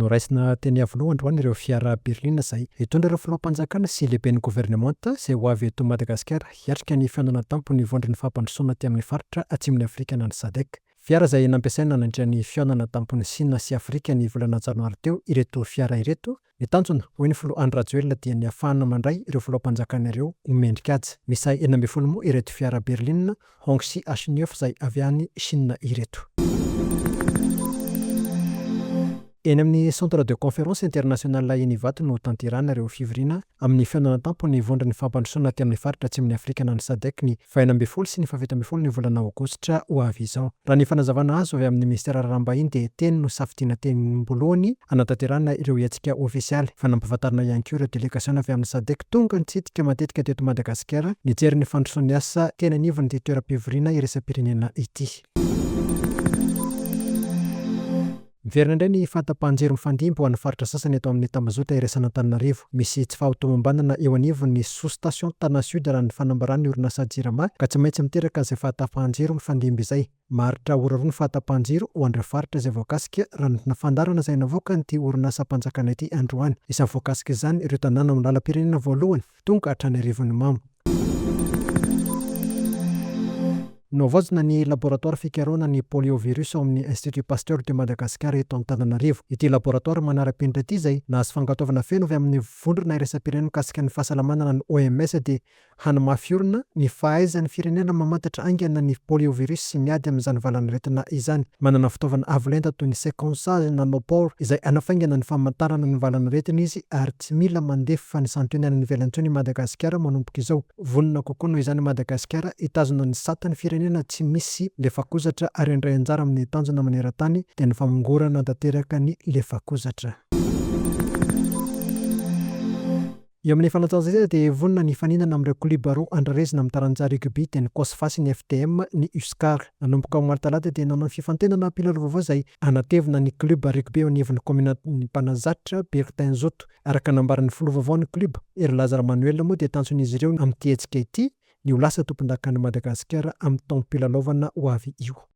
Noraisina teny Iavoloha androany ireo fiara berline izay hitondra ireo filoham-panjakana sy lehiben'ny governemanta izay ho avy eto Madagasikara hiatrika ny fihaonana an-tampon'ny vondron'ny fampandrosoana aty amin'ny faritra atsimon'i Afrika na ny Sadec. Fiara izay nampiasaina nandritra ny fihaonana an-tampon'i Sina sy Afrika ny volana janoary teo ireto fiara ireto. Ny tanjona, hoy ny filoha Andry Rajoelina dia ny hahafahana mandray ireo filoham-panjakana ireo ho mendrika-aja. Miisa 16 moa ireto fiara berline Hongqi H-neuf izay avy any Chine ireto. Eny amin'ny Centre de Conférence International eny Ivato no hotanterahina ireo fivoriana amin'ny fihaonana an-tampon'ny vondron'ny fampandrosoana aty amin'ny faritra atsimon'i Afrika na ny Sadec ny faha-16 sy ny faha-17 ny volana aogositra ho avy izao. Raha ny fanazavana azo avy amin'ny Minisitera Raharaham-bahiny dia teny no safidiana teny-boalohany hanatanterahana ireo hetsika ofisialy fa nampahafantarina ihany koa ireo delegasiona avy amin'ny Sadec tonga nitsidika matetika teto Madagasikara nijery ny fandrosoan'ny asa teny anivon'ity toeram-pivoriana iraisam-pirenena ity. Miverina indray ny fahatapahan-jiro mifandimby ho an'ny faritra sasany eto amin'ny tambazotra iraisan'Antananarivo. Misy tsy fahatomombanana eo anivon'ny sous station Tana Sud raha ny fanambaran'ny orinasa Jirama ka tsy maintsy miteraka izay fahatapahan-jiro mifandimby izay. Maharitra ora roa ny fahatapahan-jiro ho an'ireo faritra izay voakasika raha ny fandaharana izay navoakan'ity orinasam-panjakana ity androany. Isan'ny voakasika izany ireo tanàna amin'ny lalam-pirenena voalohany tonga hatrany Arivonimamo. Nohavaozina ny laboratoara fikarohana ny poliovirus ao amin'ny Institut Pasteur de Madagascar eto Antananarivo. Ity laboratoara manara-penitra ity izay nahazo fankatoavana feno avy amin'ny vondrona iraisam-pirenena mikasika ny fahasalamana na ny OMS dia hanamafy orina ny fahaizan'ny firenena mamantatra haingana ny poliovirus sy miady amin'izany valanaretina izany. Manana fitaovana avo lenta toy ny séquençage nanopore izay hanafaingana ny famantarana ny valanaretina izy ary tsy mila mandefa ny santionany any ivelany intsony i Madagasikara manomboka izao. Vonona kokoa noho izany i Madagasikara hitazona ny satan'ny firenena tsy misy lefakozatra ary handray anjara amin'ny tanjona maneran-tany dia ny famongorana tanteraka ny lefakozatra. Eo amin'ny fanatanjahantena dia vonona ny hifaninana amin'ireo klioba roa andrarezina amin'ny taranja rugby dia ny Cosfa sy ny FTM ny Uscar. Nanomboka omaly talata dia nanao ny fifantenana mpilalao vaovao izay hanatevina ny klioba rugby eo anivon'ny kaominina Mpanazatra, Bertin Zoto. Araka ny nambaran'ny filoha vaovaon'ny klioba, Herilaza Ramanoelina moa dia tanjon'izy ireo amin'ity hetsika ity ny ho lasa tompondakan'i Madagasikara amin'ny taom-pilalaovana ho avy io.